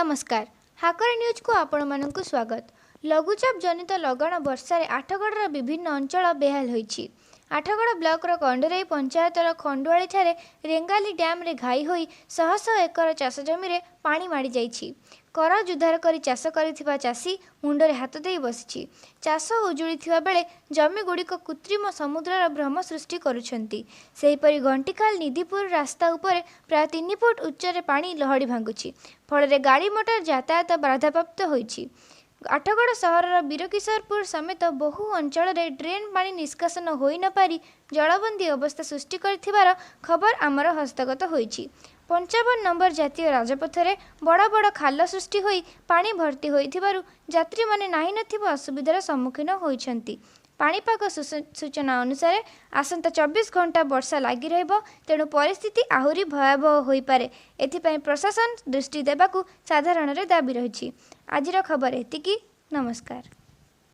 ନମସ୍କାର, ହାକର ନ୍ୟୁଜ୍କୁ ଆପଣମାନଙ୍କୁ ସ୍ୱାଗତ। ଲଘୁଚାପ ଜନିତ ଲଗାଣ ବର୍ଷାରେ ଆଠଗଡ଼ର ବିଭିନ୍ନ ଅଞ୍ଚଳ ବେହାଲ ହୋଇଛି। ଆଠଗଡ଼ ବ୍ଲକର କଣ୍ଢରେଇ ପଞ୍ଚାୟତର ଖଣ୍ଡୁଆଳିଠାରେ ରେଙ୍ଗାଲି ଡ୍ୟାମରେ ଘାଇ ହୋଇ ଶହ ଶହ ଏକର ଚାଷ ଜମିରେ ପାଣି ମାଡ଼ିଯାଇଛି। କରଜ ଉଧାର କରି ଚାଷ କରିଥିବା ଚାଷୀ ମୁଣ୍ଡରେ ହାତ ଦେଇ ବସିଛି। ଚାଷ ଉଜୁଡ଼ିଥିବା ବେଳେ ଜମିଗୁଡ଼ିକ କୃତ୍ରିମ ସମୁଦ୍ରର ଭ୍ରମ ସୃଷ୍ଟି କରୁଛନ୍ତି। ସେହିପରି ଘଣ୍ଟିଖାଲ ନିଧିପୁର ରାସ୍ତା ଉପରେ ପ୍ରାୟ 3 ଫୁଟ ଉଚ୍ଚରେ ପାଣି ଲହଡ଼ି ଭାଙ୍ଗୁଛି। ଫଳରେ ଗାଡ଼ି ମଟର ଯାତାୟାତ ବାଧାପ୍ରାପ୍ତ ହୋଇଛି। ଆଠଗଡ଼ ସହରର ବୀରକିଶୋରପୁର ସମେତ ବହୁ ଅଞ୍ଚଳରେ ଡ୍ରେନ୍ ପାଣି ନିଷ୍କାସନ ହୋଇନପାରି ଜଳବନ୍ଦୀ ଅବସ୍ଥା ସୃଷ୍ଟି କରିଥିବାର ଖବର ଆମର ହସ୍ତଗତ ହୋଇଛି। 55 ନମ୍ବର ଜାତୀୟ ରାଜପଥରେ ବଡ଼ ବଡ଼ ଖାଲ ସୃଷ୍ଟି ହୋଇ ପାଣି ଭର୍ତ୍ତି ହୋଇଥିବାରୁ ଯାତ୍ରୀମାନେ ନାହିଁ ନଥିବା ଅସୁବିଧାର ସମ୍ମୁଖୀନ ହୋଇଛନ୍ତି। ପାଣିପାଗ ସୂଚନା ଅନୁସାରେ ଆସନ୍ତା 24 ଘଣ୍ଟା ବର୍ଷା ଲାଗି ରହିବ, ତେଣୁ ପରିସ୍ଥିତି ଆହୁରି ଭୟାବହ ହୋଇପାରେ। ଏଥିପାଇଁ ପ୍ରଶାସନ ଦୃଷ୍ଟି ଦେବାକୁ ସାଧାରଣରେ ଦାବି ରହିଛି। ଆଜିର ଖବର ଏତିକି। ନମସ୍କାର।